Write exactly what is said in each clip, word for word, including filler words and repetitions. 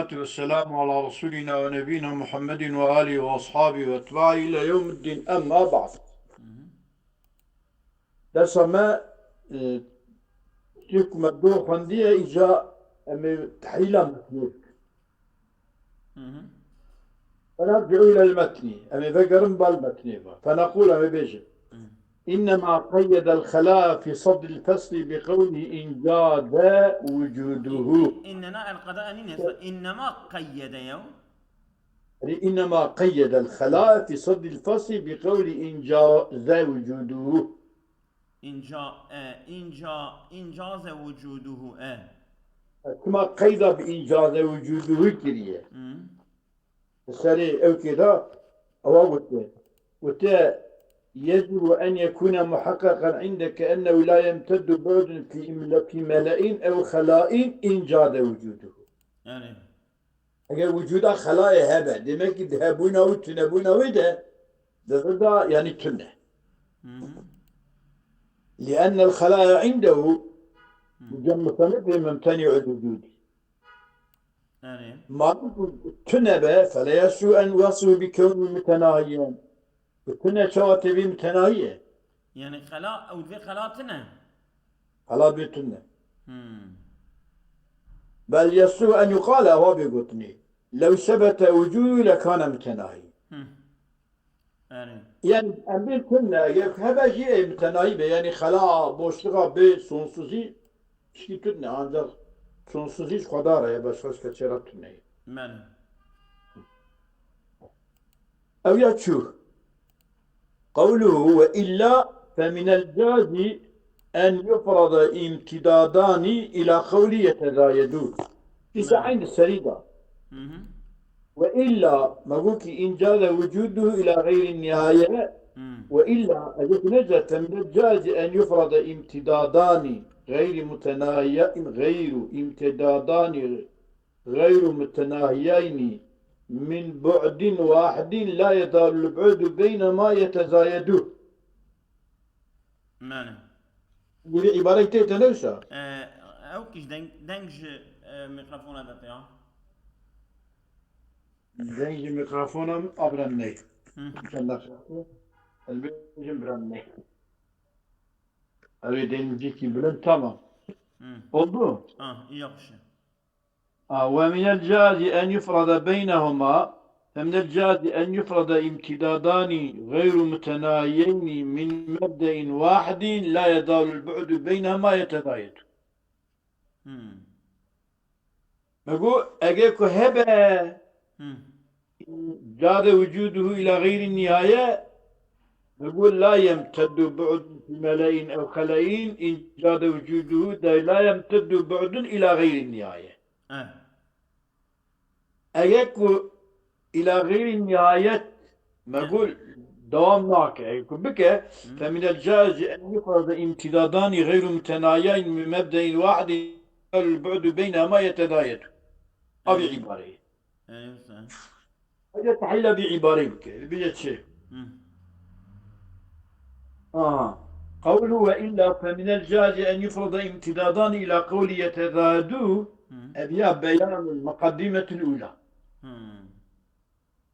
والصلاة والسلام على رسولنا ونبينا محمد وآله وأصحابه وأتباعه إلى يوم الدين. أما بعد. Dersa me, e, tê ku me do xwendiye, îca em ê tehlîla metnê bikin. فنرجع إلى المتن. Em ê vegerin bal metnê ve. فنقول, em ê bêjin. إنما قيد الخلاء في صدر الفصل بقوله إن جاز وجوده. إننا القضاء نين يسا. إنما قيد يوم. Erê, إنما قيد الخلاء في صدر الفصل بقوله إن جاز وجوده. إن جا-، آه، إن جا-، إن جاز وجوده، آه. Çima qeyda bi إن جاز وجوده kiriye? Hı. Serê ew kê de ewa gotiye. Gotiye, يجب أن يكون محققا عندك أنه لا يمتد بعد في إملا-، في ملأ أو خلاء إن جاز وجوده. Yani. Eger wicûda xelayê hebe, demek ki di hebûna wî, tunebûna wî de, di vir de, yani tune. Hı hı. لأن الخلاء عنده, Hı. cem musanif mumteni'ul wicûdî. Yani. Madem ku tune be, فلا يصح أن وصفه بكونه متناهيا. Bi tune çawa tê bî, mitenahî ye? Yani xela, ew divê xela tune. Xela bê tune. Hmm. بل يصح أن يقال, ewa bê gotinê. لو ثبت وجوده لكان متناهي. Hmm. Yani. Yani em bê tune, eger hebe jî ê mitenahî be, yani xela, boşluğa bê sonsuzî, tişkî tune, ancak sonsuzî ji xwe dar e, başka ji keçê re tune ye. Yani. Ew ya çû. قوله وإلا فمن الجاز أن يفرض امتدادان إلى قوله يتزايدون. Dîsa Naam. Eyn serî da. Hı hı. وإلا, me got ki إن جاز وجوده إلى غير النهاية. Hı. وإلا, eger ne caz, فمن الجاز أن يفرض امتدادان غير متناهيين، غير امتدادان غير متناهيين من بعد واحد لا يزال البعد بينهما يتزايد. Mane. Gurî îbareyê tê te ne wisa? E, ew kî ji deng, deng ji, e, mîkrofona de tê ya. Deng ji mîkrofona min a birem ney. Hı. Çend dakika. Ez bêjim birem ney. Ew ê deng cîkî bilind, tamam. Hı. Oldu. Ha, iyi yapışın. آه، ومن الجاز أن يفرض بينهما، فمن الجاز أن يفرض امتدادان غير متناهيين من مبدأ واحد لا يزال البعد بينهما يتزايد. Hmm. Me got, eger ku hebe, Hmm. جاز وجوده إلى غير النهاية، me got لا يمتد بعد في ملأ أو خلاء إن جاز وجوده، لا يمتد بعد إلى غير النهاية. Eh. Eger ku ila xeyrî nihayet me got dewam nake. Eger ku bike, Hı. فمن الجائز أن يفرض امتدادان غير متناهيين من مبدأ واحد البعد بينهما يتزايد. Ev Evet. îbareyê. Evet, sen. Hadi tehlîla vî îbareyê bike. Bije çi? Hı. Aha. قوله وإلا فمن الجائز أن يفرض امتدادان إلى قوله يتزايد. Hı. Ev ya beyanul muqaddimetul ula. Hı.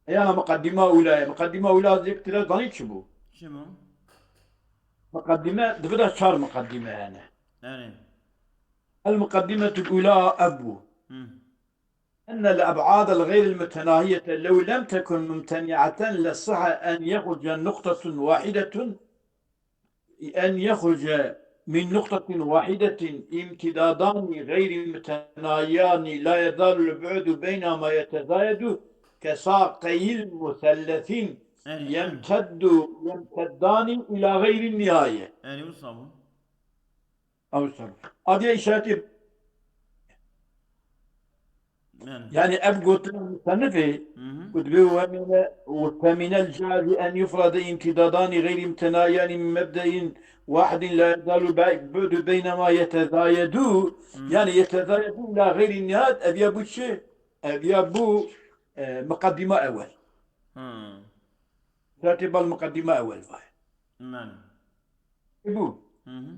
Ya muqaddima ula ye. Muqaddima ula zikre zanî çi bû? Çi bû? Muqaddime, di vir de çar muqaddime hene. Yani. El muqaddimetul ula ev bû. Hı. أن الأبعاد الغير المتناهية لو لم تكن ممتنعة لصح أن يخرج نقطة واحدة، أن يخرج من نقطة واحدة امتدادان غير متناهيان لا يزال البعد بينهما يتزايد كساقي المثلث أي، أي. يمتد، يمتدان إلى غير النهاية. Yani, bu sabun. Ew ser. Adiye îşaretî. Yani. Yani ev gotina musennifê, Hı hı. ku dibê ومن، وفمن الجائز أن يفرض امتدادان غير متناهيان من مبدأ واحد لا يزال البعد بينهما يتزايد. Hı. Yani يتزايد إلى غير النهاية, ev ya bû çi? Ev ya bû, e, muqaddima ewel. Hı. Zaten bal muqaddima ewel vay. Yani. E bu. Hı hı.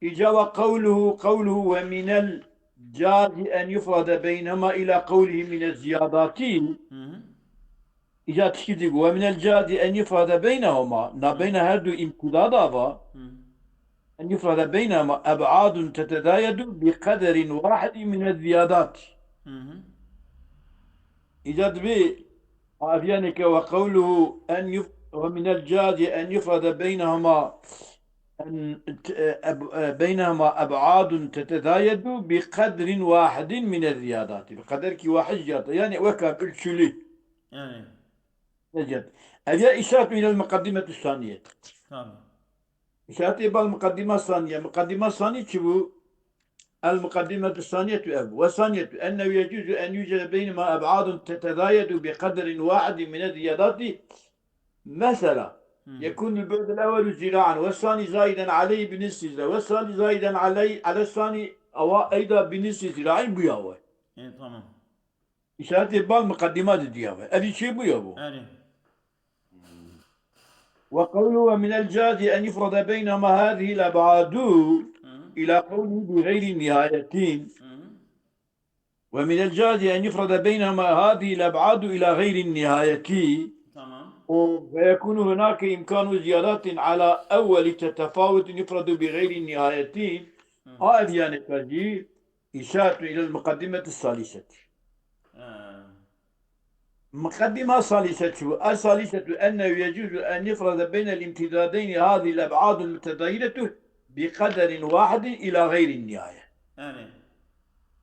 Îca ve qewluhu, qewluhu ve minel الجاز أن يفرد بينهما إلى قوله من الزيادات. Hı hı. Îca tişkî dî got, "Ve minel cazi en yufrade beynehuma." Na beyna her du îmtidada va. Hı. "En yufrade beynehuma eb'adun tetezayedu bi qederin wahidin minez ziyadat." Hı hı. Îca dibê, a, ev yanî ke "Ve qewluhu en yuf-, ve minel cazi en yufrade beynehuma en, e, eb-, e, beynehuma eb'adun tetezayedu bi qedrin wahidin mine ziyadati." Bi qederkî wahid ziyade. Yani weka ölçülü. Yani. Necet. Ev ya işaratu ilel muqaddimetu saniyet. Tabii. İşaratu ibal mukaddima saniye. Mukaddima saniye çi bu? El muqaddimetu saniyetu ev. Ve saniyetu ennehu yecuzu en yucede beynehuma eb'adun tetezayedu bi qedrin wahidin mine ziyadati. Mesela, Hı. Yekunul bu'dul evvelu zira'an ve sani zaidan aleyhi bi nisfi zira ve sani zaidan aleyhi, ale sani ava eyda bi nisfi zira'in bu ya ve. E, tamam. İşaretê bal mukaddima de diya ve. Ev şey bu ya bu. Erê. Ve qawlu ve minel cazi en yufrada beynehuma hazihil eb'adu Hı. ila qawlihi bi gayri nihayetin. Hı. Ve minel cazi en yufrada beynehuma hazihil eb'adu ila gayri nihayeti. Tamam. O, ve yekunu hunake imkanu ziyadatin ala evveli tetefawutin yufradu bi gayri nihayeti. Hı. A ev yani kajî işaratu ilel mukaddimeti saliseti. Ha. Mukaddima salisetu. El salisetu ennehu yecuzu en yufrada beynel imtidadeyni hazihil eb'adul mutedayiretu bi qederin wahidin ila gayri nihaye. Yani.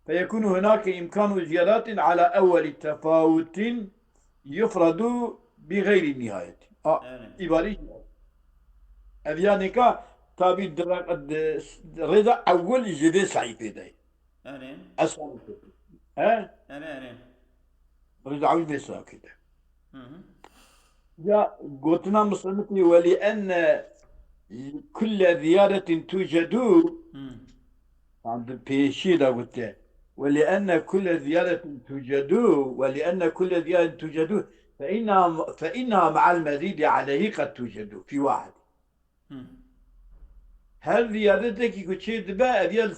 Feyekunu hunake imkanu ziyadatin ala evveli tefawutin yufradu bi gayri nihayetin. A, Evet. ibare ev yanî ka tabi dire-, di-, rêza ewil ji vê sehîfê de. Erê. Esmanî. He? Erê, erê. Rêza ewil vê sehîfê de. Hı hı. Ya gotina musannifî, "Ve li enne kulle ziyadetin tucedu." Hı. Tam di pêşî de gote. "Ve li enne kulle ziyadetin tucedu, ve li enne kulle ziyadetin tucedu, fe inna, fe inna ma'al mezidi aleyhi qed tucedu fi wahid." Hı. Her ziyadetekî ku çê dibe, ev ya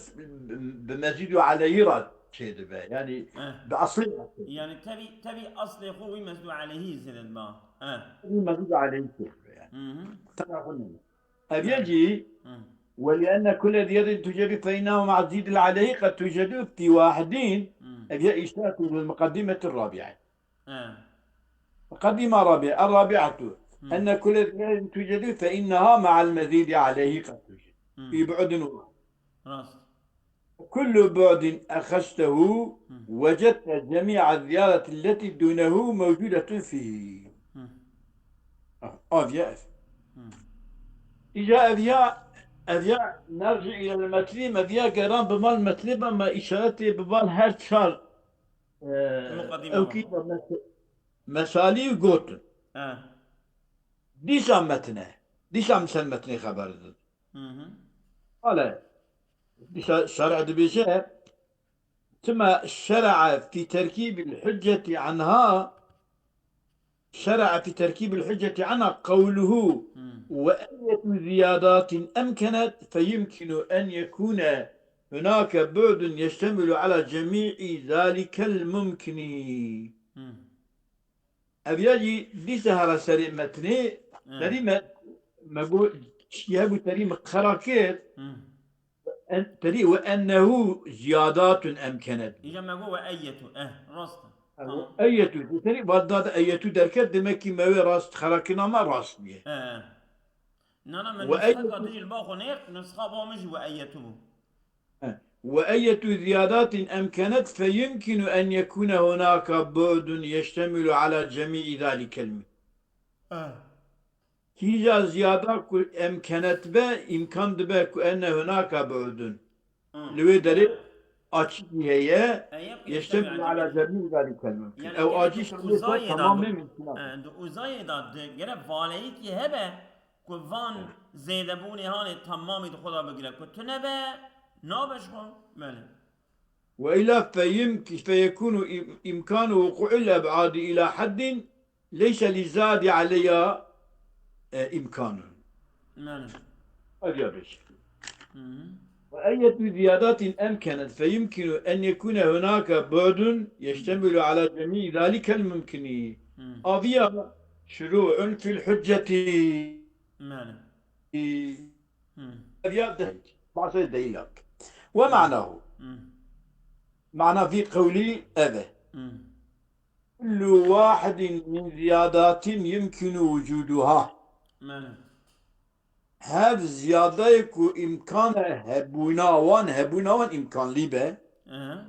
bi mezîd û aleyhî re çê dibe. Yani Eh. bi aslî re çê dibe. Yani tevî, tevî aslê xwe wî mezîd û aleyhî zêde dibe. Eh. Wî mezîd û aleyhî çê dibe yani. Hı hı. Tena xwe nîne. Ev ya Evet. jî, Hı. "Ve li enne kulle ziyadetin tucedu fe innehu ma'al mezîd aleyhî qed tucedu fi wahidin." Hı. Ev ya îşaretî lil muqeddimetir rabi'e. He. Mukaddima rabi'e, er-rabi'atu. Hı. Enne kulle ziyadetin tucedu fe inneha ma'al mezîdi aleyhi qed tucedu. Hı. Fi bu'din wahid. Rast. Kullu bu'din eheztehu Hı. vecedte cemi'a ziyadetilleti dunehu mevcudetun fihi. Hı. Ah, aviye ev. Hı. Îca ev ya, ev ya nerci ilel metni, me viya geran bi mal metni be, me işaretê bi mal her çar Ee, Mukaddime ew var. kî de mes-, mesalî gotin. He. Dîsa metine. Dîsa min ser metnê xeber didin. Hı hı. Qale, dîsa şer'a dibêje, tima şer'a fî terkîbil hucceti anha, şer'a fî terkîbil hucceti anha qewluhu Hı. ve eyyetu ziyadatin emkenet fe yumkinu en yekune hunake bu'dun yeştemilu ala cemî'i zalikel mumkini. Hı. Ev ya jî dîsa hera serê metnê, Hı. terî me, me got, çiye bû terî me qera kir, Hı. en, terî ve ennehu ziyadatun emkenet. Îca me got ve eyyetu, eh, rast e. Ev Tamam. eyyetu, terî va da de eyyetu derket, demek ki me wê rast xerakirina me rast bûye. He. Nana min Ve nusxeka eyyetu din jî li ba xwe nêrt, nusxa ba min jî ve eyyetu bû. He. Ve eyyetu ziyadatin emkenet fe yumkinu en yekune hunaka bu'dun yeştemilu ala cemî'i zalikel mi. He. Kîja ziyada ku emkenet be, îmkan dibe ku enne hunaka bu'dun. Hı. Li wê derê açîkî heye, Eyeb ki yeştem tabii ala acemi. Zerrî zalî kelme. Yani Ew gere acî di şandê uzayê ser de tamamê bu, mümkün e, di uzayê de di gere valeyîkî hebe ku van Evet. zêdebûnê hanê tamamî di xwe de bigire. Ku tune be, nabe ji xwe. Belê. Ve ila feyim ki feyekunu im-, imkanu wuku'il eb'adi ila haddin leyse li zadi aleyha, e, imkanun. Yani. Hadi ya beş. Hı hı. وأية زيادات أمكنت فيمكن أن يكون هناك بعد يشتمل على جميع ذلك الممكن. Hmm. Aviya شروع في الحجة. Mene. Hmm. Aviya de, bazı değil. ومعناه. Hmm. Mana vî qewlî ev e. Hmm. كل واحد من زيادات يمكن وجودها. Mene. Her ziyadeyê ku îmkan e hebûna wan, hebûna wan îmkanlî be. Aha.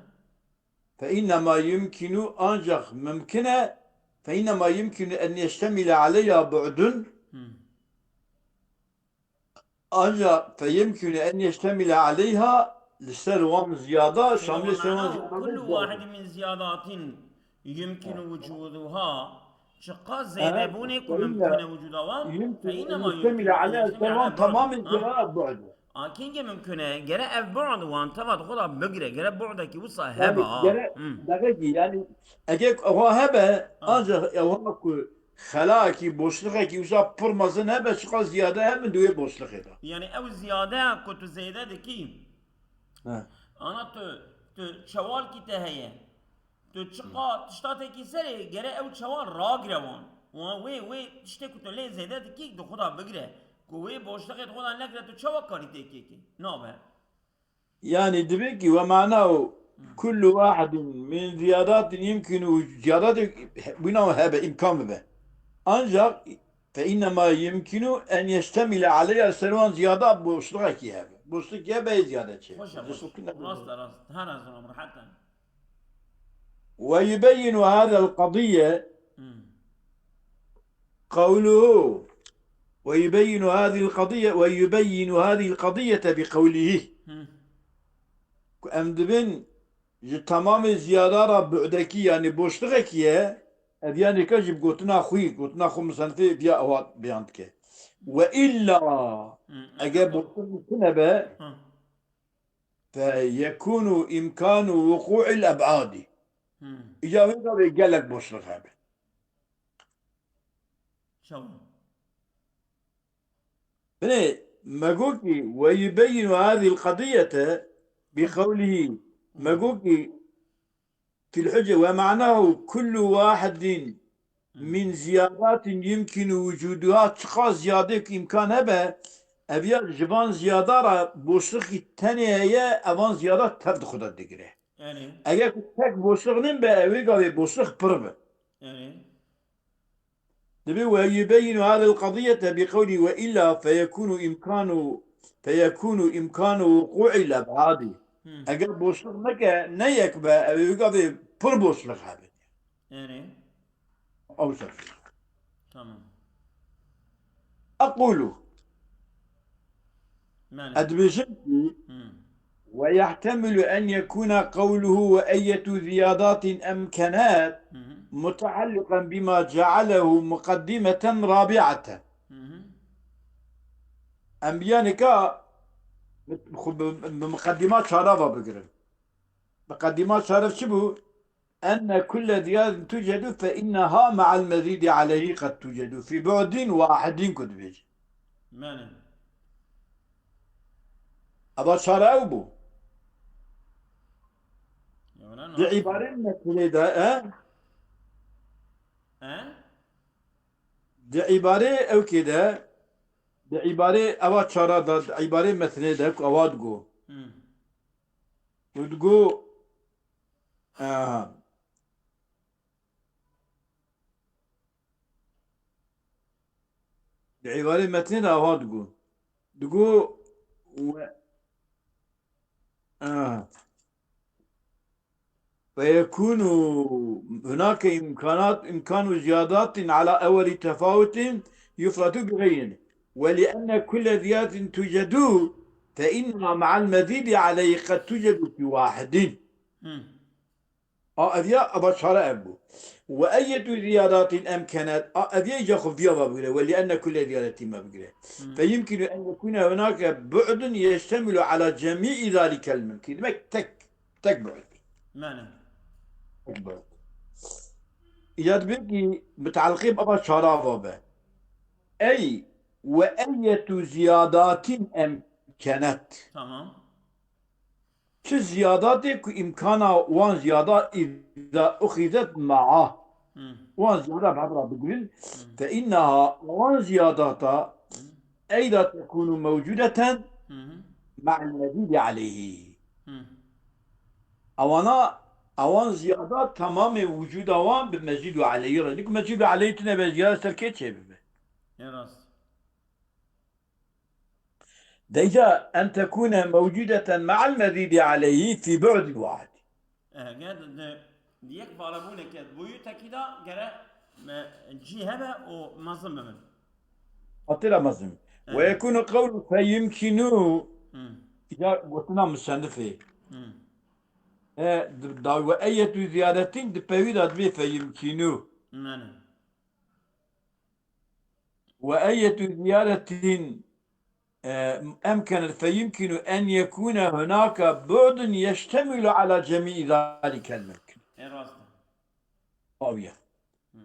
فإنما يمكن, ancak mimkin e, فإنما يمكن أن يشتمل عليها بعد. Hmm. Ancak فيمكن أن يشتمل عليها, li ser wan ziyada, şamilê ser wan ziyada كل be. واحد من زيادات يمكن وجودها. Çiqa zêdebûnê ku فإن mimkun e wicûda wan, يمكن فإنما أن يشتمل عليها, ser wan tamamê ziyada بعد. A kengê mimkun e, gere ev bu'd wan teva di xwe de bigire, gere bu'dekî wisa hebe, Yani ha. gere, Hmm. Demek ki yani, eger ewa hebe, Ha. ancak ewa ku xelakî, boşlukekî wisa pir mezin hebe, çiqa ziyade hebe di wê boşluxê de. Yani ew ziyade ku tu zêde dikî, Ha. ana tu, tu çewalkî te heye. Tu çiqa tişta tekî serê, gere ew çewal ragire wan. Wan wê, wê tiştê ku tu lê zêde dikî, di xwe de bigire. Ku wê boşluxê di xwe de negire, tu çawa karî têkê kê? Nabe. Yani demek ki ومعناه كل واحد من زيادات يمكن, ziyadetek bûna hebe, îmkan bibe. Ancak فإنما يمكن أن يشتمل عليها, ser wan ziyada boşlukekî hebe. Boşluk hebe ziyade çê. Xweş e, xweş. Boşluk ne- Rast e, rast. Her ez ram, rehet e. ويبين هذا القضية Hmm. قوله ويبين هذه القضية ويبين هذه القضية بقوله. Hmm. Ku em dibin ji tamamê ziyada re bu'dekî, yani boşluxekî ye, ev yanî ka ji gotina xwî, gotina xwe musennifê viya ewa beyan dike. وإلا, Hmm. Eger boşluk tune be, Hmm. فيكون إمكان وقوع الأبعاد. Hmm. Îca wê gavê gelek boşluk hebe. Çawa? Binê, me got ki ويبين هذه القضية بقوله, me got ki في الحجة ومعناه كل واحد من زيادات يمكن وجودها, çiqa ziyadek îmkan hebe, ev ya ji van ziyada re boşlukî tenê heye, evan ziyada tev di xwe de digire. Yani. Eger ku tek boşluk nin be, ew ê gavê boşluk pir be. Yani. Dibê ويبين هذه القضية بقوله وإلا فيكون إمكان فيكون إمكان وقوع الأبعاد. Hmm. Eger boşluk neke, ne yek be, ew ê gavê pir boşluk hebe. Yani. Ew ser. Tamam. أقول, Yani. Ez dibêjim ki Hmm. ويحتمل أن يكون قوله وأية زيادات أمكنت Mhm. متعلقا بما جعله مقدمة رابعة. Mhm. Em bi yanî ka bi, bi, bi muqeddîma çara ve bigirin. Muqeddîma çar çi bû? أن كل زيادة توجد فإنها مع المزيد عليه قد توجد في بعد واحد ku dibêje. Mene. Eva çare ew bû. Ya wala Di nasıl? îbarê metnê de, e? He? Di îbarê ewkê de, di îbarê eva çara de, di îbarê metnê de ku ewa digo. Hmm. Û digo, aha. Di îbarê metnê de ewa digo. Digo, we, aha. فيكون هناك إمكانات، إمكان زيادات على أول تفاوت يفرط بغيره، ولأن كل زيادة توجد فإنها مع المزيد عليه قد توجد في واحد. Hmm. A, ev ya, eva çare ev bû. وأية زيادات أمكنت, a, ev ya îca xwe viya ve bigire, ولأن كل زيادة me bigire. Hmm. فيمكن أن يكون هناك بعد يشتمل على جميع ذلك الممكن. Demek tek, tek bu'd. Mene. Tek bu'd. Îca dibê ki mutaliqê bi eva çare ava be. Ey, وأية زيادات أمكنت. Tamam. Çi ziyadatê ku îmkana wan ziyada îza uxîzet ma'a. Hmm. Wan ziyada bi hev re bigirin. Hmm. Fe inneha wan ziyadata Hmm. eyda tekunu mewcudeten Hmm. ma'el mezidi aleyhi. Hmm. Ewana, ewan ziyada tamamê wicûda wan bi mezîd û aleyhî re. Nik mezîd û aleyhî tune be ziyada ser kê çê bibe? Ya rast. Deyca en tekune mewcudeten ma'el mezîdi aleyhî fî bu'din wahid. Eger di, di, di yek valebûneke boyutekî de gere me cî hebe û mezin bibe. Hatira mezin. Ve Evet. yekunu qewlu fe yumkinu. Hmm. Ya gotina musennifê. Hmm. E, di, da ve eyetü ziyadetin di pevî de dibê fe yumkinu. Yani. Ve eyetü ziyadetin, e, emkenet fe yumkinu en yekune hunaka bu'dun yeştemilu ala cemî zalikel mümkün. E rast. Awiye. Hmm.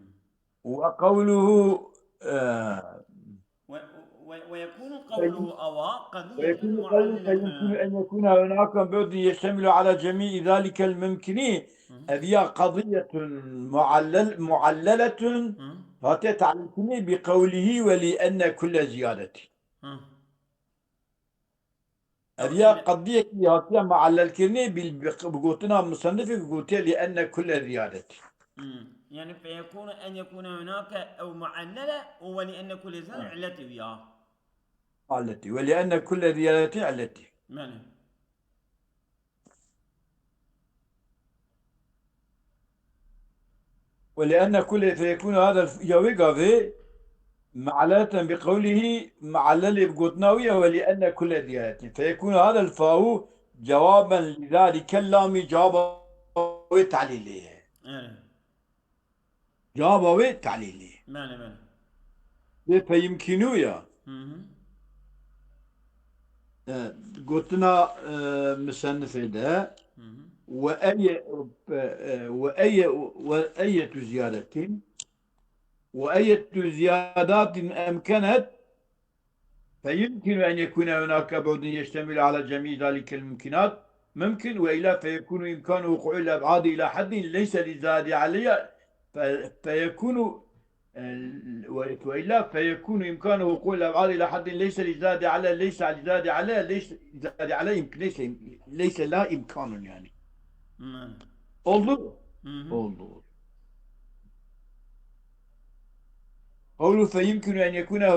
Ve qewluhu, e, Ve, ve, ve yekunu qewluhu awa qediyetun ve yekunu qewluhu fe yumkinu muallele. en yekune hunaka bu'dun yeştemilu ala cemî zalikel mümkini. Hı hı. Ev ya qediyetun muallel, mualleletun Hı. hatiye ta'lîlkirinê bi qewlihi ve li enne kulle ziyadeti. Hı. Ev ya qediyekî hatiye muallelkirinê bi, bi, bi gotina musennifê ku gotiye li enne kulle ziyadeti. Hmm. Yani feyekunu en yekune hunake ew muallele û ve li enne kulle ziyadeti Evet. illeti wiya. Alleti. Ve li enne kulle ziyadeti illeti. Yani. Ve li enne kulle feyekunu hada ya wê gavê mualleleten bi qewlihi muallelê bi gotina wî ye ve li enne kulle ziyadeti. Feyekunu hada fa'u cewaben li zalikel lami cevaba wê ta'lîlê ye. Evet. Cevaba wê ta'lîlî. Belê, belê. Bê fe yumkinu ya. Hı hı. E, gotina, e, musennifê de Hı hı. ve eye, e, e, ve eye, ve eyetu ziyadetin, ve eyetu ziyadatin emkenet Feyumkinu en yekune hunake bu'dun yeştemilu ala cemî zalikel mumkinat. Mumkin ve illa feyekunu imkanu vuku'il eb'adi ila haddin leyse li zadi aleyha. Fe-, feyekunu, e, ve, ve illa feyekunu imkanu vuku'il eb'adi ila haddin leyse li zadi aleyha, leyse li zadi aleyha, leyse li zadi aleyha imk-, leyse, leyse la imkanun yani. Hmm. Oldu. Hı hı. Oldu. Qewlu fe yumkinu en yekune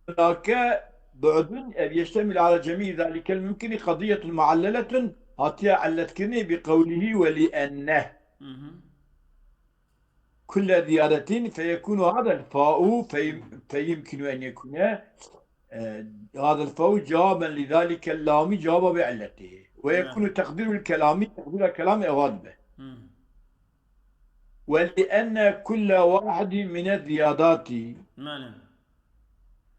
hunake bu'dun ev yeştemil ala cemî zalikel mumkini qadiyetun mualleletun hatiye illetkirinê bi qewlihi ve li enne. Hı hı. Kulle ziyadetin feyekunu hadel fa'u fe-, feyumkinu en yekune. E, hadel fa'u cewaben li zalikel lami cevaba bi illetihi. Ve yekunu teqdirul kelami, teqdira kelamê ewa dibe. Hmm. Ve li enne kulle wahidin mine ziyadati. Mane.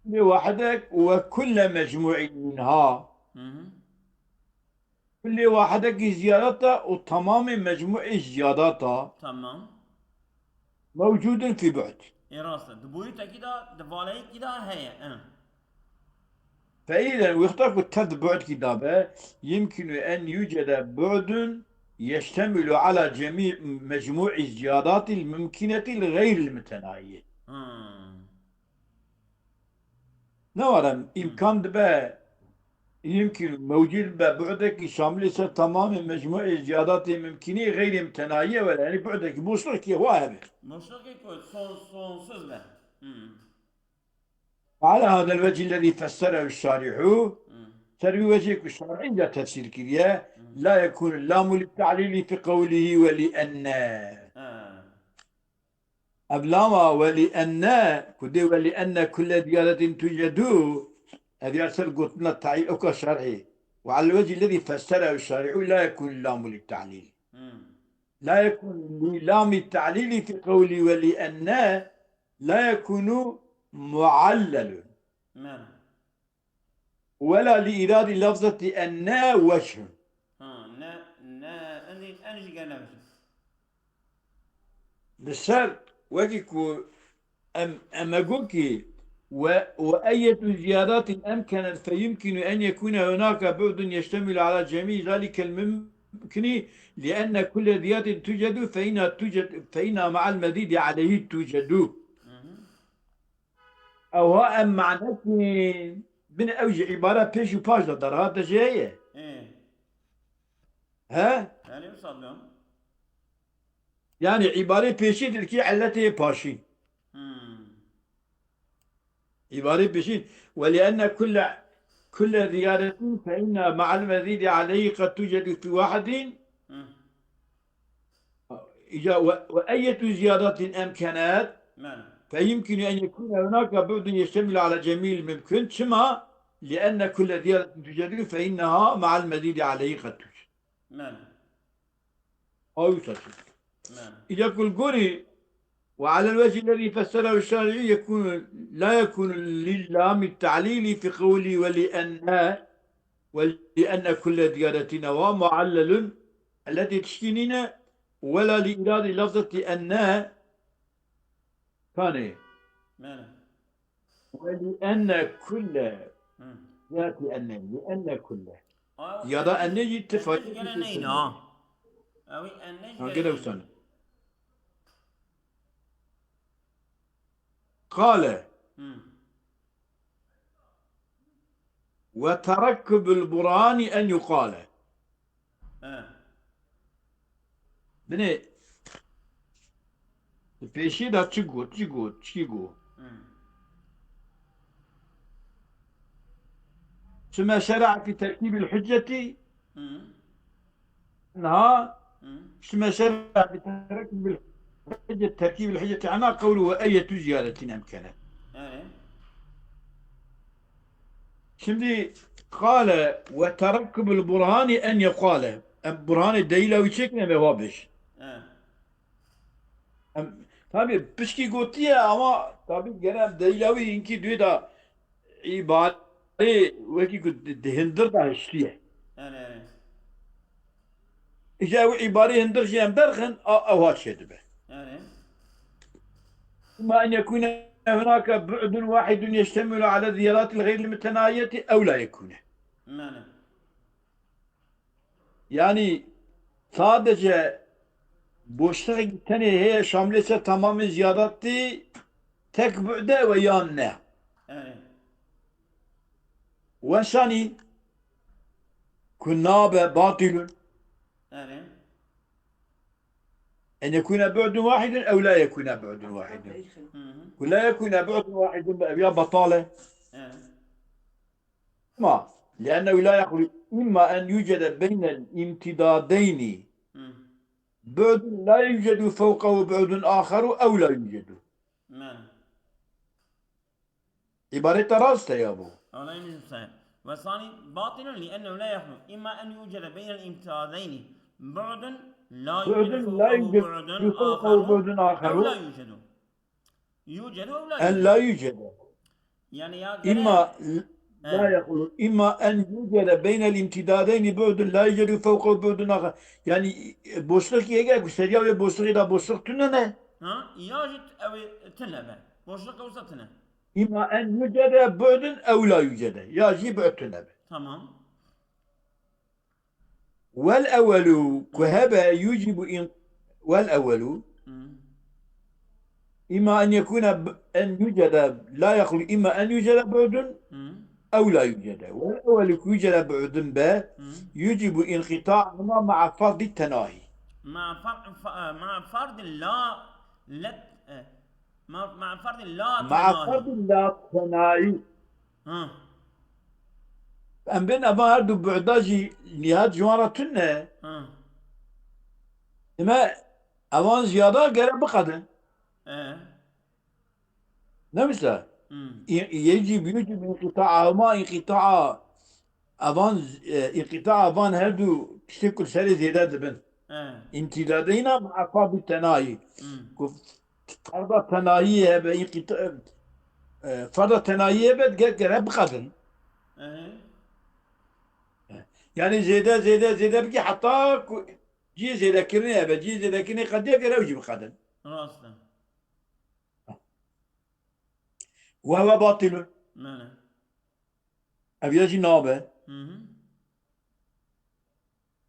Kulle wahidek ve kulle mecmu'in minha. Hı hı. Kulê wahidekî ziyadata û tamamê mecmûê ziyadata Tamam. mewcûdin fî bu'd. Ê rast e. Di boyutekî de, di valeyekî de heye. E. Feîden wexta ku tev di bu'dkî de be, yimkinu en yucede bu'dun yeştemilu ala cemî mecmûî ziyadatil mumkineti li xeyril mutenayî. Hmm. Ne were, îmkan dibe, yimkîn mewcûd be, bu'dekî şamilê ser tamamê mecmûê ziyadatê mimkînî xeyrê mitenayî ye were, yanî bu'dekî boşluqkî wa hebe. Boşluqkî ku son-, sonsuz be. Hmm. Ala hadel vecî lezî fesserehu şarîhu, Hmm. ser wî wecê ku şarî înca tefsîr kiriye, Hmm. la yekûnu lamu li ta'lîlî fi qewlîhî ve li enne. Ha. Ev lama welî enne, ku dê welî enne kulle ziyadatin tucedu, ev ya ser gotina ta'îl oka şer'î. Ve alel vecî lezî fesserehu şari'u la yekûnu lamu li ta'lîl. Hmm. La yekûnu li lami ta'lîlî fi qewlî welî enne, la yekûnu muallelun. Mem. Wela li îradî lafzetî enne weçhun. Ha, ne, ne, en, en jî gene weçhun. Li ser wekî ku em, em e got kî و، وأية زيادات أمكنت فيمكن أن يكون هناك بعد يشتمل على جميع ذلك الممكن، لأن كل زيادة توجد فإنها توجد، فإنها مع المزيد عليه توجد. Ew ha em manekî bin ew ji îbare pêş û paş de derhate jê ye. Ê. He? Erê, wisa dibe. Yani îbarê pêşî dilkî illetê paşî. Hmm. Îbarê pêşî. ولأن كل، كل زيادة فإن مع المزيد عليه قد توجد في واحد. Hmm. إذا و-، وأية زيادة أمكنت، Mene. فيمكن أن يكون هناك بعد يشتمل على جميع الممكن. Çima? لأن كل زيادة توجد فإنها مع المزيد عليه قد توجد. Mene. Ew wisa çi? Mene. Îca ku li gorî وعلى الوجه الذي فسره الشارعي يكون، لا يكون للام التعليل في قوله ولأن، ولأن كل زيادة هو معلل التي تشتي نينه، ولا لإيراد لفظة أن كان. Mene. ولأن كل Hı. ذات أن، لأن كل. Aa, Ya da أن jî tifayê أن jî gene neyne ha? Ew أن jî Ha, gene gene neyne. Wisa ne. قال. Hı. وتركب البرهان أن يقال. He. Binê, di pêşî de çi got, çi got, çi got? Hı. ثم شرع في تركيب الحجة. Hı. Niha Hı. ثم شرع في تركيب الحجة، تركيب الحجة عنها قوله وأية زيادة أمكنت. Erê. Şimdi قال وتركب البرهان أن يقال. Em burhanê delîla wî çêkin em ê wa bêjin. He. Em, tabii pişkî gotiye ama tabii gene em delîla wî hinkî duê de îbarê wekî ku di, di hindir de hiştiye. Erê, erê. Îca ew îbarê hindir jî em derxin, a, ew ha çêdibe. Erê. إما أن يكون هناك بعد واحد يشتمل على الزيادات الغير المتناهية أو لا يكون. Mene. Yani sadece boşluk tenê heye şamilê ser tamamê ziyadatî tek bu'de ve yan ne. Erê. Weşanî ku nabe batilun. Erê. En yekune bu'dun wahidun ew la yekune bu'dun wahidun. Hı hı. Ku la yekune bu'dun wahidun be ev ya batale. Erê. Ama, لأنه لا يخلو إما أن يوجد بين الامتدادين Hı. بعد لا يوجد فوقه بعد آخر أو لا يوجد. Mene. Îbareta rast e ya bu. Ew la yemîn sayın. Ve sani batilun li ennehu la yahlu. İmma en yucede beynel imtidadeyni bu'dun la بعد yucedu لا fevkahu يوجد bu'dun فوقه aharu بعد آخر. Ev la yucedu. Yucedu ev la أن yucedu. لا يوجد. Yani ya gene إما He. لا يخلو، إما أن يوجد بين الامتدادين بعد لا يوجد فوقه بعد آخر. Yani, e, boşluk yeke ku seriya wê boşluğu da boşluk tune ne? Ha? Ya jî t-, ew ê tune be. Boşluk olsa tune. إما أن يوجد بعد أو لا يوجد. Ya jî bu'd tune be. Tamam. والأول ku hebe يوجب إن، والأول Hı. إما أن يكون ب-، أن يوجد، لا يخلو، إما أن يوجد بعد Hı. أو لا يوجد. والأول ku يوجد بعد be Hı. يوجب انقطاعهما مع فرض التناهي. مع فر-، ف-، مع فرض لا، لا، e, مع، مع فرض لا مع تناهي. فرض لا تناهي. Ha. Em bên eva her du bu'da jî nihayet ji wan re tune. Ha. Dime evan ziyada gere biqedin. E. Ne wisa? Hmm. Î-, yecib, yecib inqita'ahuma inqita'a evan, e, inqita'a van her du tiştê ku li serê zêde dibin. He. İmtidadeyna ma'a fardi tenayi. Hmm. Ku farda tenayi hebe, inqita-, e, farda tenayi hebe, ger-, gere biqedin. He. Yani zêde, zêde, zêde bikî heta ku cihê zêdekirinê hebe, cihê zêdekirinê qediye gere ew jî biqedin. Rast e. Ve huve batilun. Belê. Ev ya jî nabe. Hı hı.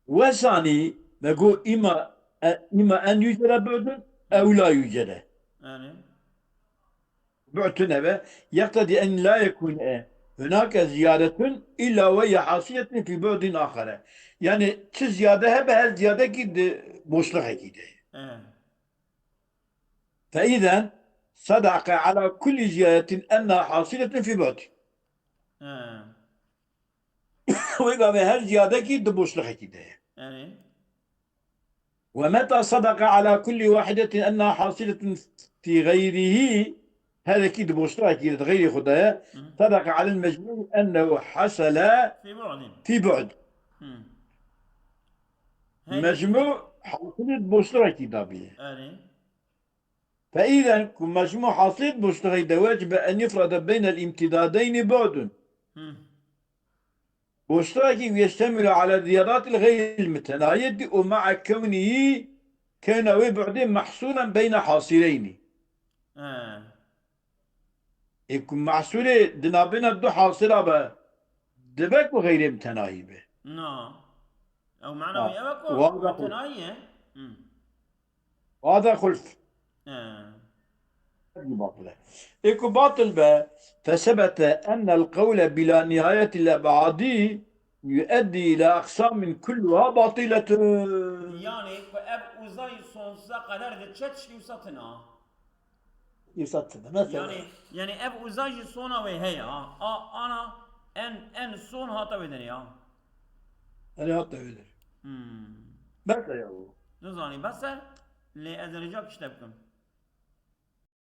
Wesanî me got îma, e, îma en yücere bu'dun, ew la yücere. Yani. Bu'tun eve, yektedi en la yekune hunake ziyaretun illa ve ye hasiletun fi bu'din ahare. Yani çi ziyade hebe her ziyadekî di boşluxekî de. Evet. Fe izen sadaka ala kulli ziyadetin enna hasiletun fi bu'd. Evet. Wê gavê her ziyadekî di boşluxekî de ye. Yani. Ve meta sadaka ala kulli wahidetin enna hasiletun fi gayrihi, her ekî di boşluxekî de di xeyrî xwe de ye. Hı. Sadaka alel mecmû ennehu hasele Fi bu'din. fi bu'd. Hı. Hey. Mecmû hasilê di boşluxekî de bî. Yani. Fe izen ku mecmû hasilê di boşluxekî de wecibe en yufrade beynel imtidadeyni bu'dun. Hı. Boşluxekî yeştemilu ala ziyadatil xeyril mutenahiyeti û ma'a kewnî kewna wê bu'dê mahsuren beyne hasileyni. He. Ê ku mahsulê di nabêna du hasila be, dibe ku xeyrê mutenahî be. Na. Ew mana Ha. wî ew e ku Wa da mutenahî ye. Hı. Hada xulf. He. Batil e. Ê ku batil be, fesebete ennel qewle bila nihayetil eb'adi yueddi ila aqsamin kulluha batiletun. Yani ku ev uzayî sonsuz qeder diçe tiştî wisa tune. Îsa tune. Mesela. Yani, yani ev uzayî sona wê heye ha. A, ana en, en son hata wê denê ya. Hani hatta öyledir. Hmm. Mesela ya bu. Nizanî bes e, lê ez rica kişte bikim.